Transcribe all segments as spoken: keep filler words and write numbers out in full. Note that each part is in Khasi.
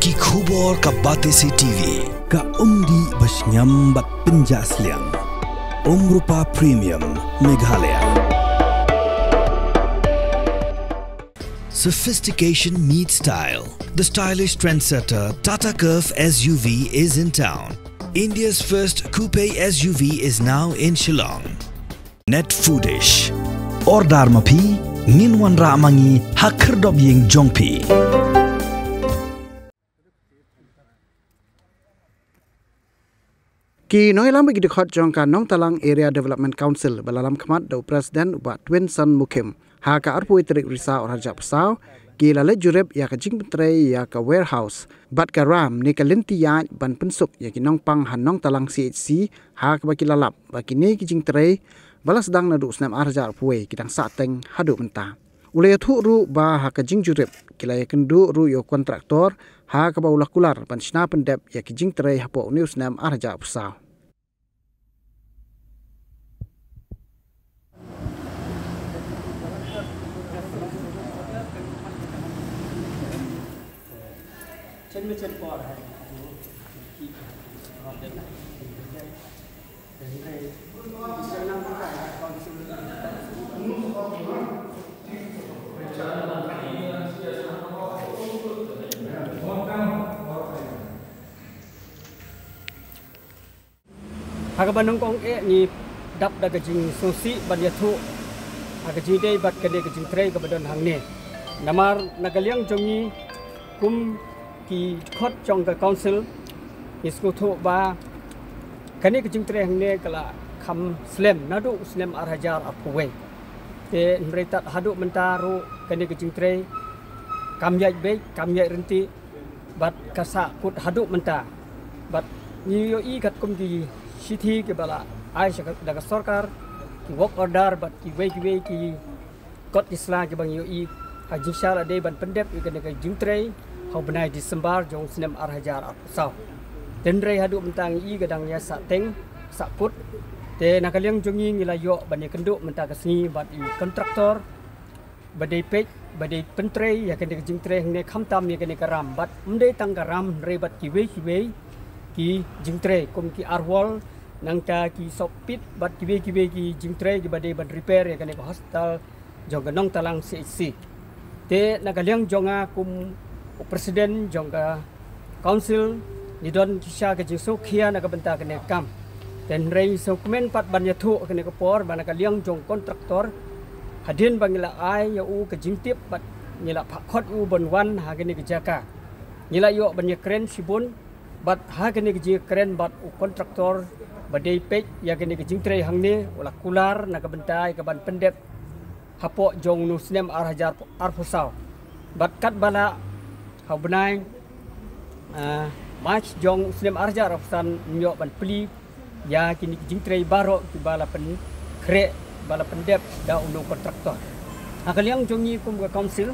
Ki khubor ka Batesi T V. Ka umdih ba shngiam bad pynjah sliang. Umrupa Premium Meghalaya. Sophistication meets style. The stylish trendsetter Tata Curvv S U V is in town. India's first coupe S U V is now in Shillong. Net Foodish. Order ma phi, ngin wanrah ma ngi ha khyrdop ïing jong phi. Ki nongïalam bad ki dkhot jong ka Nongtalang Area Development Council ba la lam khmat da u President u Bah Twinson Mukhim ha ka arphew tarik Risaw arhajar arphew saw ki la leit jurip ïa ka jingpyntrei ïa ka warehouse bad ka ram ne ka lynti ïaid ban pynsuk ïa ki nongpang ha Nongtalang C H C ha kaba ki la lap ba kine ki jingtrei ba la sdang naduh u snem arhajar arphew ki dang sahteng haduh mynta. U la ïathuh ruh ba ha ka jingjurip ki la ïakynduh ruh ïa u kontraktor ha kaba u la kular ban shna pyndep ïa ki jingtrei hapoh une u snem arhajar arphew saw. Ha kaba nyngkong eh ngi dap da ka jingsngewsih ban ïathuh ha ka jingïadei bad kane ka jingtrei kaba don hangne. Namar na ka liang jong ngi kum ki dkhot jong ka council ngi sngewthuh ba kane ka jingtrei hangne ka la kham slem naduh u snem arhajar arphew. Te hynrei tad haduh mynta ruh kane ka jingtrei kam ïaid beit, kam ïaid ryntih bad ka sahkut haduh mynta. Bad ngi ïohi katkum ki shithi kiba la ai sha ka, da ka sorkar, ki work order bad kiwei kiwei ki kot ki sla kiba ngi ïohi ha jingshah lade ban pyndep ïa kane ka jingtrei ha u bnai December jong u snem arhajar arphew saw. Te hynrei haduh mynta ngi i ka dang ïa sahteng sahkut. Te na ka liang jong ngi ngi la ïoh ban ïakynduh mynta ka sngi bad i kontraktor ba dei peit ba dei pyntrei ïa kane ka jingtrei hangne khamtam ïa kane ka ram bad ym dei tang ka ram hynrei bad kiwei kiwei ki jingtrei kum ki arwol nangta ki sohpit bad kiwei kiwei ki jingtrei kiba dei ban repair ïa kane ka hospital jong ka Nongtalang C H C. Te na ka liang jong nga kum u president jong ka council ngi don shisha ka jingsngewkhia na ka bynta kane ka kam. Te hynrei ngi sngewkmen pat ban ïathuh kane ka por ba na ka liang jong kontraktor hadien ba ngi la ai ïa u ka jingtip bad ngi la phah khot ïa u ban wan ha kane ka jaka. Ngi la ïoh ban ïakren shibun bad ha kane ka jingïakren bad u kontraktor ba dei peit ïa kane ka jingtrei hangne u la kular na ka bynta ïa ka ban pyndep hapoh jong u snem arhajar arphew saw. Bad katba lah ha u bnai, ah, March jong u snem arhajar arphew san ngim ïoh ban plie ïa kine ki jingtrei baroh kiba la pynkhreh ba la pyndep da une u kontraktor. Ha ka liang jong ngi kum ka council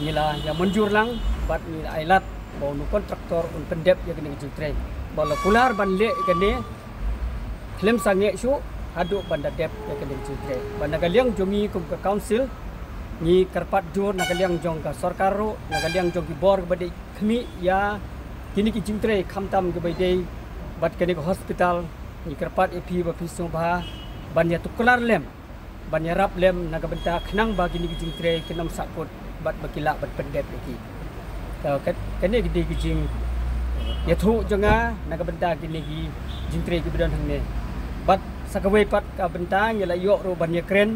ngi la ïa mynjur lang bad ngi la ai lad ba une u kontraktor un pyndep ïa kine ki jingtrei. Ba la kular ban leh ïa kane khlem sangeh shuh haduh ban da dep ïa kane ka jingtrei. Ba na ka liang jong ngi kum ka council ngi kyrpad jur na ka liang jong ka sorkar ruh, na ka liang jong ki bor kiba dei khmih ïa kine ki jingtrei khamtam kiba dei bad kane ka hospital, ngi kyrpad ïa phi ba phi sngewbha ban ïa tuklar lem ban ïarap lem na ka bynta khnang ba kine ki jingtrei kin ym sahkut bad ba ki lah ban pyndep ïa ki. Ka, ka, kane ka dei ka jingïathuh jong nga na ka bynta kine ki jingtrei kiba don hangne. Bad sa kawei pat ka bynta ngi la ïoh ruh ban ïakren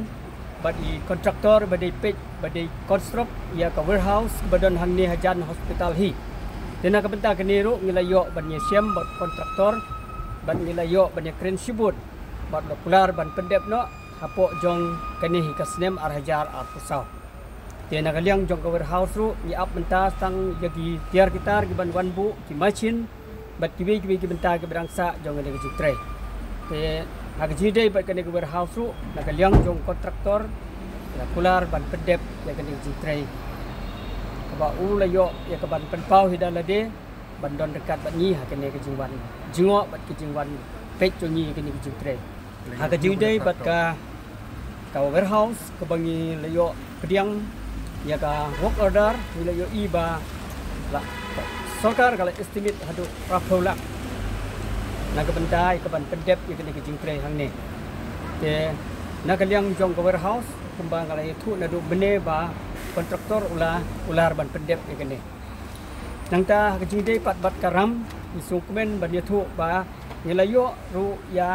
bad i kontraktor ba dei peit ba dei construct ïa ka warehouse ba don hangne hajan hospital hi. Te na ka bynta kane ruh ngi la ïoh ban ïashem bad kontraktor bad ngi la ïoh ban ïakren shibun bad la kular ban pyndep noh hapoh jong kane hi ka snem arhajar arphew saw. Te na ka liang jong ka warehouse ruh ngi ap mynta tang ïa ki tiar ki tar kiban wan buh ki machine bad kiwei kiwei ki bynta kiba dang sah jong kane ka jingtrei. Te ha ka jingïadei bad kane ka warehouse ruh na ka liang jong kontraktor la kular ban pyndep ïa kane ka jingtrei kaba u la ïoh ïa kaban pynpaw hi da lade ban don ryngkat bad ngi ha kane ka jingwan jngoh bad ka jingwan peit jong ngi ha kane ka jingtrei. Ha ka jingïadei bad ka, ka warehouse kaba ngi la ïoh pdiang ïa ka work order, ngi la ïohi ba la Sorkar ka la estimate haduh phra phew lak na ka bynta ïa ka ban pyndep ïa kane ka jingtrei hangne. Te na ka liang jong ka warehouse, kumba nga la ïathuh naduh mynne ba kontraktor u la, u la ban pyndep ïa kane. Nangta ha ka jingdei pat bad ka ram, ngi sngewkmen ban ïathuh ba ngi la ïoh ruh ïa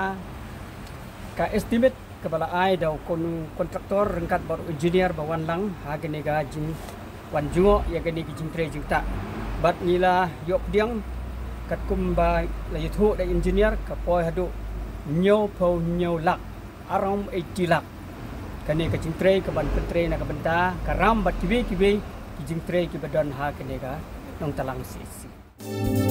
ka estimate kaba la ai da u kon-, kontraktor ryngkat bad u engineer ba wan lang ha kane ka jingwan jngoh ïa kane ka jingtrei jingktah. Bad ngi la ïoh pdiang katkum ba la ïathuh da engineer, ka poi haduh hynñiew phew hynñiew lak, around eighty lak. Kane ka jingtrei ka ban pyntrei na ka bynta ka ram bad kiwei kiwei ki jingtrei kiba don ha kane ka Nongtalang C H C.